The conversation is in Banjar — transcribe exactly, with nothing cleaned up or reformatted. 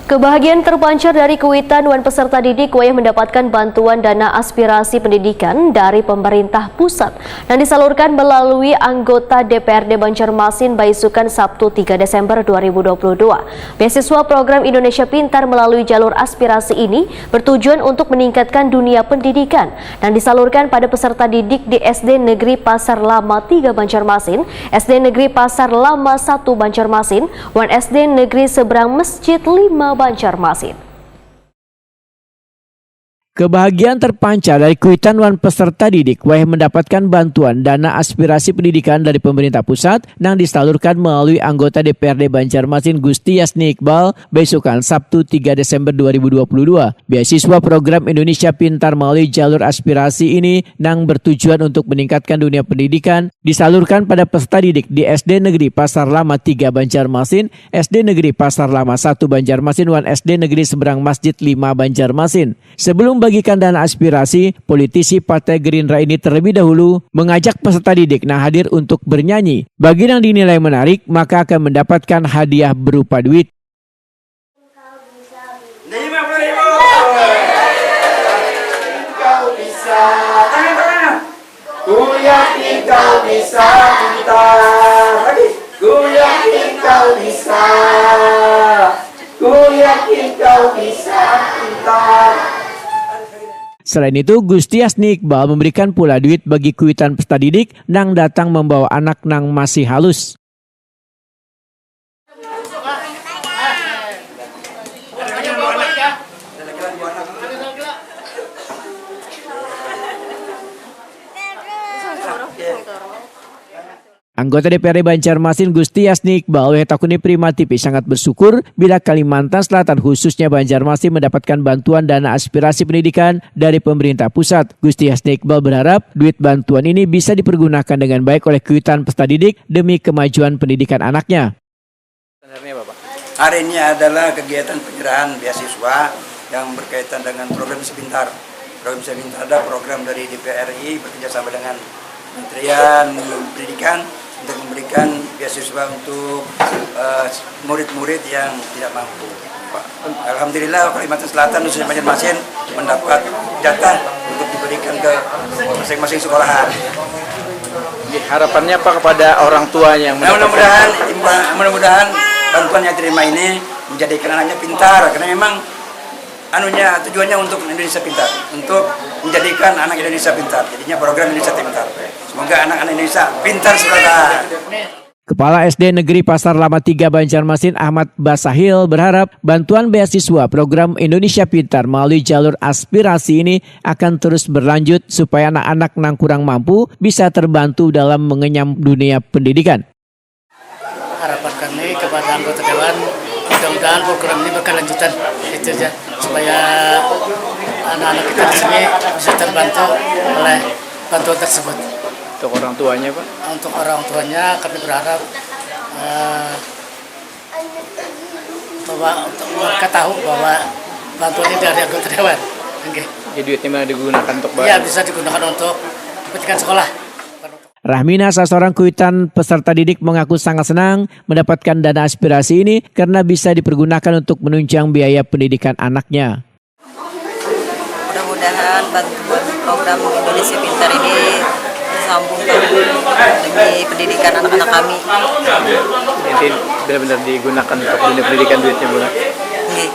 Kebahagiaan terpancar dari kuitan wan peserta didik wayah mendapatkan bantuan dana aspirasi pendidikan dari pemerintah pusat yang disalurkan melalui anggota D P R D Banjarmasin baisukan Sabtu tiga Desember dua ribu dua puluh dua. Beasiswa program Indonesia Pintar melalui jalur aspirasi ini bertujuan untuk meningkatkan dunia pendidikan yang disalurkan pada peserta didik di S D Negeri Pasar Lama tiga Banjarmasin, S D Negeri Pasar Lama satu Banjarmasin, wan S D Negeri Seberang Masjid lima Banjarmasin. Kebahagiaan terpancar dari kuitan wan peserta didik wayah mendapatkan bantuan dana aspirasi pendidikan dari pemerintah pusat nang disalurkan melalui anggota D P R D Banjarmasin Gusti Yasni Iqbal beisukan Sabtu tiga Desember dua ribu dua puluh dua. Beasiswa program Indonesia Pintar melalui jalur aspirasi ini nang bertujuan untuk meningkatkan dunia pendidikan disalurkan pada peserta didik di S D Negeri Pasar Lama tiga Banjarmasin, S D Negeri Pasar Lama satu Banjarmasin, wan S D Negeri Seberang Masjid lima Banjarmasin. Sebelum bagikan dana aspirasi, politisi Partai Gerindra ini terlebih dahulu mengajak peserta didik nang hadir untuk bernyanyi. Bagi yang dinilai menarik, maka akan mendapatkan hadiah berupa duit. Lima puluh ribu. Kau bisa. Tangan, tangan. Ku yakin kau bisa pintar. Lagi. Ku yakin kau bisa. Ku yakin kau bisa pintar. Selain itu, Gusti Yasni Iqbal memberikan pula duit bagi kuitan peserta didik nang datang membawa anak nang masih halus. Anggota D P R D Banjarmasin Gusti Yasni Iqbal wayah takuni Prima T V sangat bersyukur bila Kalimantan Selatan khususnya Banjarmasin mendapatkan bantuan dana aspirasi pendidikan dari pemerintah pusat. Gusti Yasni Iqbal berharap duit bantuan ini bisa dipergunakan dengan baik oleh kuitan peserta didik demi kemajuan pendidikan anaknya. Hari ini adalah kegiatan penyerahan beasiswa yang berkaitan dengan program Sepintar. Program Sepintar ada program dari D P R I bekerja sama dengan Kementerian Pendidikan untuk memberikan beasiswa untuk eh, murid-murid yang tidak mampu. Alhamdulillah Kalimantan Selatan khususnya Banjarmasin mendapat jatah untuk diberikan ke masing-masing sekolahan. Harapannya apa kepada orang tuanya yang nah, mudah-mudahan mudah-mudahan bantuan yang terima ini menjadikan anaknya pintar karena memang anunya tujuannya untuk Indonesia pintar, untuk menjadikan anak Indonesia pintar. Jadinya program Indonesia pintar. Semoga anak-anak Indonesia pintar sekolah. Kepala S D Negeri Pasar Lama tiga Banjarmasin Ahmad Basahil berharap bantuan beasiswa program Indonesia Pintar melalui jalur aspirasi ini akan terus berlanjut supaya anak-anak nang kurang mampu bisa terbantu dalam mengenyam dunia pendidikan. Harapan kami kepada anggota dewan, mudah-mudahan program ini berkelanjutan, itu aja, supaya anak-anak kita di sini bisa terbantu oleh bantuan tersebut. Untuk orang tuanya, Pak? Untuk orang tuanya, kami berharap eh, bahwa untuk mereka tahu bahwa bantuan ini dari anggota dewan. Oke. Jadi duitnya mana digunakan untuk ya, bisa digunakan untuk pendidikan sekolah. Rahmina, salah seorang kuitan peserta didik, mengaku sangat senang mendapatkan dana aspirasi ini karena bisa dipergunakan untuk menunjang biaya pendidikan anaknya. Mudah-mudahan bantuan program Indonesia Pintar ini sambung demi pendidikan anak-anak kami. Jadi benar-benar digunakan untuk dunia pendidikan duitnya, Bu. Nggih.